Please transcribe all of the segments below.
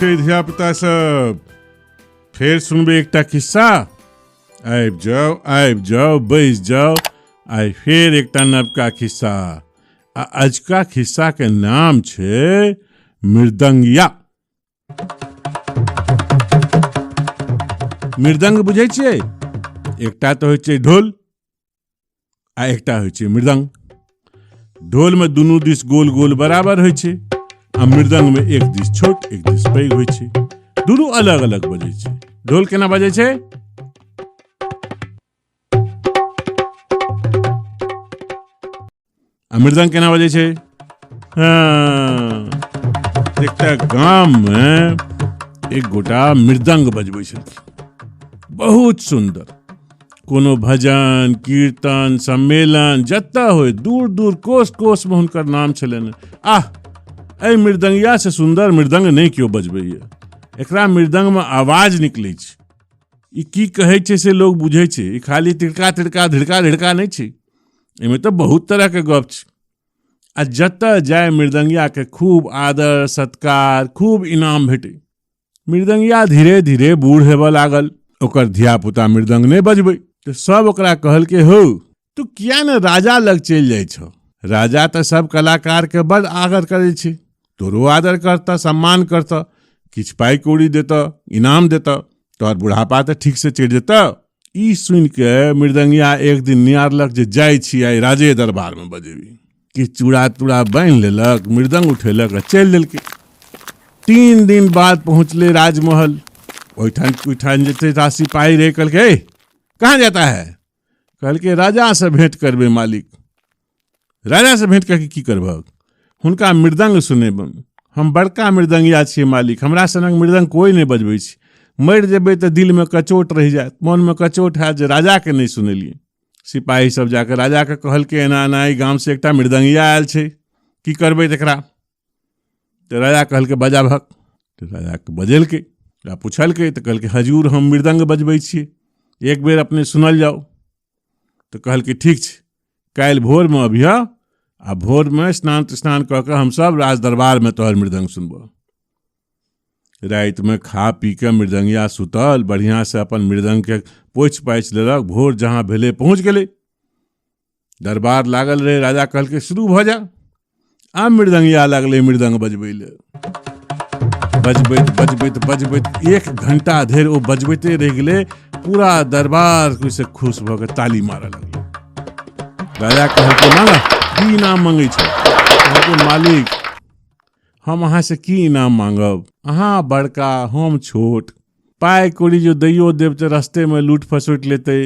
हेतै धियापुता सब? फेर सुनबै एकटा खिस्सा? आबि जाउ, आबि जाउ, बैस जाउ। आइ फेर एकटा नवका खिस्सा, आ अजुका खिस्सा के नाम छै मृदंगिया। मृदंग बुझै छियै? एकटा तऽ होइ छै ढोल आ एकटा होइ छै मृदंग। ढोलमे दुनू दिस गोल गोल बराबर होइ छै आ मृदंगमे एक दिस छोट एक दिस पैघ होइ छै। दुनू अलग अलग बजै छै। ढोल केना बजै छै? आ मृदंग केना बजै छै? हँ, एकटा गाममे एक गोटा मृदंग बजबै छलखिन, बहुत सुन्दर। कोनो भजन कीर्तन सम्मेलन जतऽ होय, दूर दूर कोस कोसमे हुनकर नाम छलनि। आह, एहि मृदंगियासँ सुन्दर मृदंग नहि केओ बजबैए। एकरा मृदंगमे आवाज निकलै छै, ई की कहै छै से लोग बुझै छै। ई खाली तिड़का तिड़का धिड़का धिड़का नहि छै, एहिमे तऽ बहुत तरहके गप छै। आ जतऽ जाय मृदंगियाके खूब आदर सत्कार, खूब इनाम भेटै। मृदंगिया धीरे धीरे बूढ़ हेबऽ लागल। ओकर धियापुता मृदंग नहि बजबै तऽ सब ओकरा कहलकै, हौ तू किया ने राजा लग चलि जाइ छौ? राजा तऽ सब कलाकारके बड आदर करै छै, तोरो आदर करतऽ, सम्मान करतऽ, किछु पाइ कौड़ी देतऽ, इनाम देतऽ, तोहर बुढ़ापा तऽ ठीक से चढ़ि जेतऽ। ई सुनि के मृदंगिया एक दिन नियारलक जे जाइ छी आइ राजे दरबारमे बजेबी। किछु चूड़ा तूड़ा बान्हि लेलक, मृदंग उठेलक आ चलि देलकै। 3 दिन बाद पहुँचलै राजमहल। ओहिठाम जे छै सिपाही रहै, कहलकै, ए कहाँ जाता है? कहलकै, राजासँ भेँट करबै मालिक। राजासँ भेँट करके की करबहक? हुनका मृदंग सुनेबनि। हम बड़का मृदंगिया छियै मालिक, हमरा सनक मृदंग कोइ नहि बजबै छै। मरि जेबै तऽ दिलमे कचोट रहि जायत, मोनमे कचोट हैत जे राजाके नहि सुनेलियै। सिपाही सब जाकऽ राजाके कहलकै, एना एना एहि गामसँ एकटा मृदंगिया आयल छै, की करबै तकरा? तऽ राजा कहलकै, बजाबहक। तऽ राजाके बजेलकै, ओकरा पुछलकै तऽ कहलकै, हजूर हम मृदंग बजबै छियै, एक बेर अपने सुनल जाउ। तऽ कहलकै, ठीक छै, काल्हि भोरमे अबिहऽ आ भोरमे स्नान तिस्नान कऽ कऽ हमसभ राज दरबारमे तोहर मृदंग सुनबऽ। रातिमे खा पी कऽ मृदंगिया सुतल, बढ़िआँसँ अपन मृदंगके पोछि पाछि लेलक। भोर जहाँ भेलै पहुँच गेलै, दरबार लागल रहै। राजा कहलकै, शुरू भऽ जा। आ मृदंगिया लागलै मृदंग बजबै लए। बजबैत बजबैत बजबैत 1 घंटा धरि ओ बजबैते रहि गेलै। पूरा दरबार ओहिसँ खुश भऽ कऽ ताली मारऽ लगलै। राजा कहलकै, मांग, की इनाम मंगै छौ? कहलकै, मालिक हम अहाँसँ की इनाम मांगब, अहाँ बड़का हम छोट, पाइ कौड़ी जो दैयो देब तऽ रस्तेमे लूट फसोटि लेतै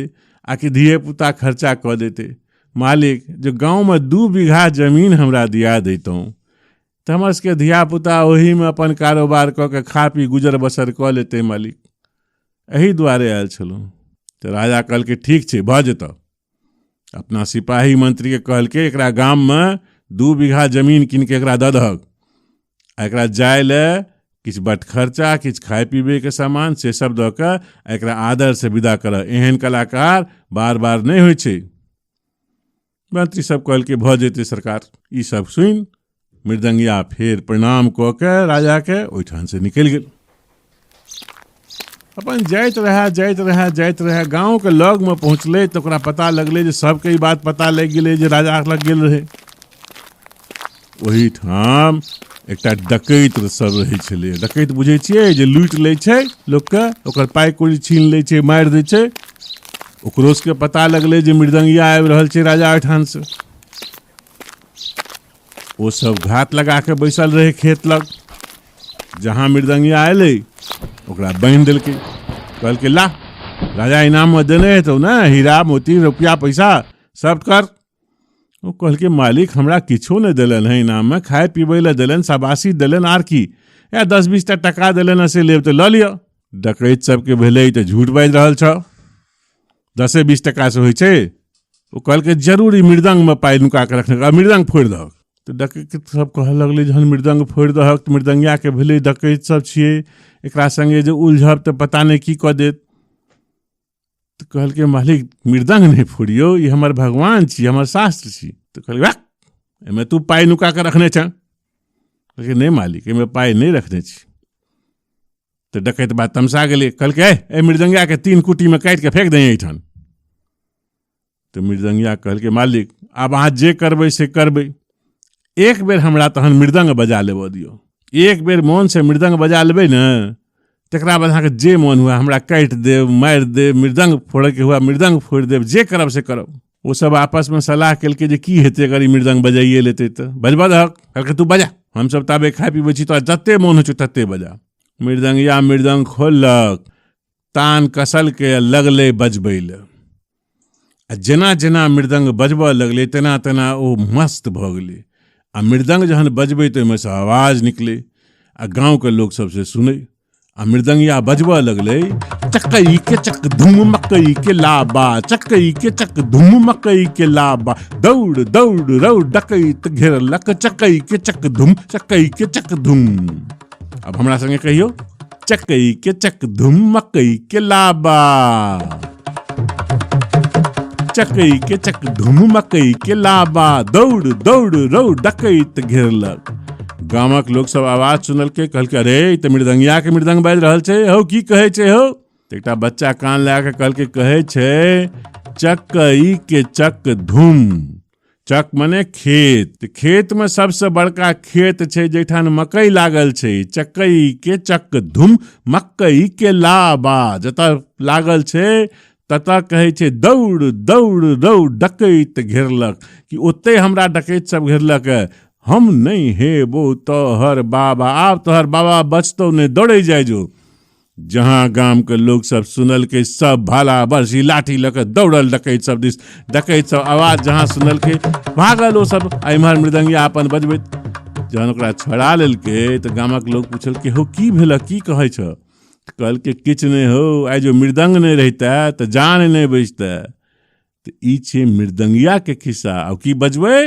आ कि धिये पुता खर्चा कऽ देतै। मालिक जो गाँवमे 2 बीघा जमीन हमरा दिया दैतहुँ तऽ हमर सबके धियापुता ओहीमे अपन कारोबार कऽ के खा पी गुजर बसर कऽ लेतै मालिक, एहि दुआरे आयल छलहुँ। तऽ राजा कहलकै, ठीक छै, भऽ जेतऽ। अपना सिपाही मंत्रीके कहलकै, एकरा गाममे 2 बीघा जमीन कीनके एकरा दऽ दहक आ एकरा जाय लए किछु बट खर्चा, किछु खाय पीबैके सामान से सब दऽ कऽ एकरा आदरसँ विदा करऽ। एहन कलाकार बार बार नहि होइ छै। मंत्री सब कहलकै, भऽ जेतै सरकार। ई सब सुनि मृदंगिया फेर प्रणाम कऽ के राजाके ओहिठामसँ निकलि गेल। अपन जाइत रहए जाइत रहए जाइत रहए, गाँवके लगमे पहुँचलै तऽ ओकरा पता लगलै जे सबके ई बात पता लागि गेलै जे राजा लग गेल रहै। ओहिठाम एकटा डकैत सब रहै छलै। डकैत बुझै छियै जे लूटि लै छै लोकके, ओकर पाइ कौड़ी छीन लै छै, मारि दै छै। ओकरो सबके पता लगलै जे मृदंगिया आबि रहल छै राजा ओहिठामसँ। ओ सब घात लगा के बैसल रहै खेत लग। जहाँ मृदंगिया अयलै ओकरा बान्हि देलकै। कहलकै, ला राजा इनाममे देने हेतौ ने हीरा मोती रुपया पैसा सब कर। ओ कहलकै, मालिक हमरा किछो नहि देलनि हँ इनाममे, खाय पीबै लए देलनि, शाबाशी देलनि, आर की, या 10-20 टा टका देलनि हँ से लेब तऽ लऽ लिअ। डकैत सबके भेलै तऽ झूठ बाजि रहल छौ, 10-20 टकासँ होइ छै। ओ कहलकै, जरूर ई मृदंगमे पाइ नुका कऽ रखने, आ मृदंग फोड़ि दहक। तऽ डकैत सब कहऽ लगलै, जहन मृदंग फोड़ि दहक तऽ मृदंगियाके भेलै डकैत सब छियै, एकरा सङ्गे जे उलझब तऽ पता नहि की कऽ देत। तऽ कहलकै, मालिक मृदंग नहि फोड़ियौ, ई हमर भगवान छी, हमर शास्त्र छी। तऽ कहलकै, वाह, एहिमे तू पाइ नुका कऽ रखने छह। कहलकै, नहि मालिक, एहिमे पाइ नहि रखने छी। तऽ डकैत बा तमसा गेलै, कहलकै एहि मृदंगियाके 3 कुटीमे काटि कऽ फेंक दही एहिठाम। तऽ मृदंगिया कहलकै मालिक आब अहाँ जे करबै से करबै, एक बेर हमरा तहन मृदंग बजा लेबऽ दियौ, एक बेर मोनसँ मृदंग बजा लेबै ने तकरा बाद अहाँके जे मोन हुए हमरा काटि देब, मारि देब, मृदंग फोड़ैके हुए मृदंग फोड़ि देब, जे करब से करब। ओ सब आपसमे सलाह केलकै जे की हेतै अगर ई मृदंग बजाइए लेतै तऽ बजबऽ दहक। कहलकै तू बजा, हमसब ताबे खाइ पीबै छी, तोरा जते मोन होइ छौ तते बजा। मृदंगिया मृदंग खोललक, तान कसलकै लगलै बजबै लए। आ जेना जेना मृदंग बजबऽ लगलै तेना तेना ओ मस्त भऽ गेलै। आ मृदंग जहन बजबै तऽ ओहिमे सँ आवाज निकलै आ गाँवके लोक सब से सुनै। आ मृदंगिया बजबऽ लगलै, चकई के चक धूम मकई के लाबा, चकई के चक धूम मकई के लाबा, दौड़ दौड़ रौ डकैत घेरलक, चकई के चक धूम चकई के चक धूम। अब हमरा संगे कहियौ, चकई के चक धूम मकई के लाबा, चकई के चक धूम मकई के लाबा, दौड़ दौड़ रौ डकैत घेरलक। गामक लोक सब आवाज सुनलकै, कहलकै अरे ई तऽ मृदंगिया के मृदंग बाजि रहल छै हौ, की कहै छै हौ? तऽ एकटा बच्चा कान लगा कऽ कहलकै, कहै छै चकई के चक धूम। चक मने खेत, खेत में सबसे बड़का खेत छै जैठाम मकई लागल छै। चकई के चक धूम मकई के लाबा, जतऽ लागल छै ततऽ कहै छै दौड़ दौड़ दौड़ डकैत घेरलक, कि ओतै हमरा डकैत सब घेरलक, हम नहि हेबो तोहर बाबा, आब तोहर बाबा बचतौ नहि, दौड़ै जाइ जो। जहाँ गाम के लोक सब सुनलकै सब भाला बरसी लाठी लऽ कऽ दौड़ल डकैत सब दिस। डकैत सब आवाज जहाँ सुनलकै भागल ओ सब। आ इम्हर मृदंगिया अपन बजबैत। जहन ओकरा छोड़ा लेलकै तऽ गामक लोक पुछलकै हौ की भेलक, की कहै छह? कहलकै किछु नहि हौ, आइ जो मृदंग नहि रहितै तऽ जान नहि बचितै। तऽ ई छै मृदंगिया के खिस्सा। आब की बजबै?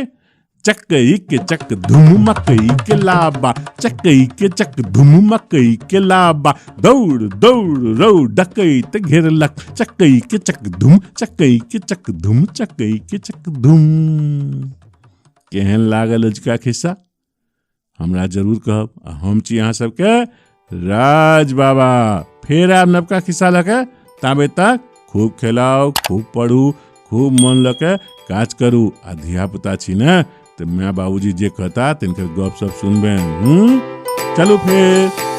चकई के चक धूम मकई के लाबा, चकई के चक धूम मकई के लाबा, दौड़ दौड़ रौ डकैत घेरलक, चकई के चक धूम चकई के चक धूम चकई के चक धूम। केहन लागल अजुका खिस्सा हमरा जरूर कहब। आ हम छी अहाँ सबके राज बाबा, फेर आयब नवका खिस्सा लऽ के। ताबे तक खूब खेलाउ, खूब पढ़ू, खूब मन लऽ के काज करू। आ धिया पुता छी ने तऽ माय बाबूजी जे कहता तिनकर गप सब सुनबनि। चलू फेर।